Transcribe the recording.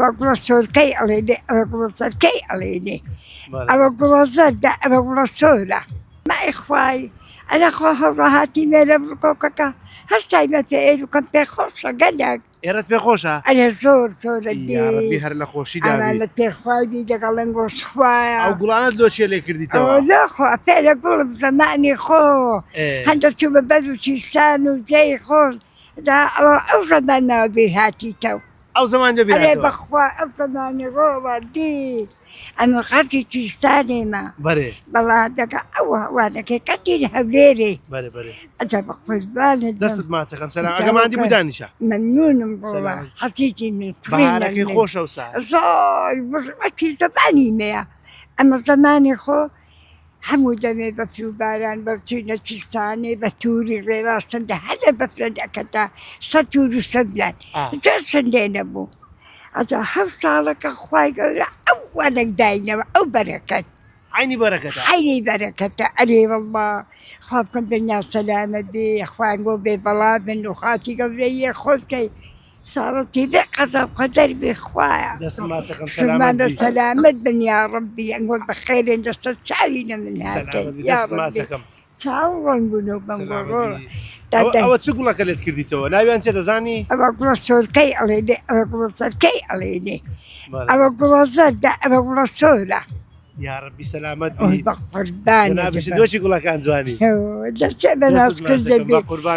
ئەوە گوڵە سۆرکەی ئەڵێنێ ئەوە گوڵە سەرکەی ئەڵێنێ ئەوە گوڵە زەردە ئەوە گوڵە سۆرە. مای خوای ئەرە خۆ هەوڕەهاتی مێرە بڕکۆکەکە هەستایمە پێ ئێروکەم پێ خۆشە گەلەک. ئێرەت پێ خۆشە؟ ئەرێ زۆر زۆرە دێ. یاڕەبی هەر لە خۆشیدا بی. ئەمانە پێ خوای بی دەگەڵ ئەنگۆش خوایە. ئەو گوڵانەت لۆ چیە لێ کردیتەوە؟ ئەوە لۆ خۆ فێرە گوڵم زەمانی خۆ هەندە چوومە بەر و چیستان و جێی خۆش دا ئەوە ئەو زەمانەوە بیر هاتیتەوە. ئەو زەمان دە ئەرێ بەخوا ئەو زەمانی ڕۆڵە دی ئەمە خەڵکی کوردستانێمە بەرێ بەڵا دەکە ئەو هەوانەکەی کەتین هەولێرێ بەرێ بەرێ ئەجا بە قوربانت بم. دەستت ماچەکەم سەلام ئەگە ماندی بوو دانیشە مەمنونم ڕۆڵە سەلامەت. حەزیزی من کوڕی بەهارەکەی من. خۆشە و سا زۆر وەکی زەمانی مەیە ئەمە زەمانی خۆ هەموو دەمێ بەفر و باران بەرچینە کوردستانێ بە تووری ڕێواستن دە هەرە بەفرە دەکەتە سە توور و سە بلان جا چەندێ نەبوو ئەجا هەر ساڵەکە خوای گەورە ئەو وانەک داینەوە ئەو بەرەکەت عەینی بەرەکەتە. عەینی بەرەکەتە ئەرێ وەڵڵا خوا بکەم دنیا سەلامەت بێ خوایان بۆ بێ بەڵا بن و خاکی گەورەیە خۆشکەی ساڵەتی بێ قەزا و قەدەر بێ خوایە دەستم ماچەکەم سلمان سەلامەت بە بی. سەلامەت بن یا ڕەبی ئەنگۆ بەخێرێن دەستە چاوی لە من هاتن سەلامەت بی یا دەستت ڕەبی ماچەکەم. چاوەڕوان بوون و بەم سەلامەت ڕۆڵە بی. ئەوە دادە ئەوە چ گوڵەکە لێت کردیتەوە ناویان چیە دەزانی؟ ئەوە گوڵە سۆرکەی ئەڵێنێ ئەوە گوڵە سەرکەی ئەڵێنێ بەڵێ. ئەوە گوڵە زەردە ئەوە گوڵە سۆرە. یاڕەبی سەلامەت ئۆی بی بە قوربانت جەنابیشت بم. وەکی گوڵەکان جوانی. دەچێ بە دەستت نازکردن ماچەکەم بێ بە قوربانت.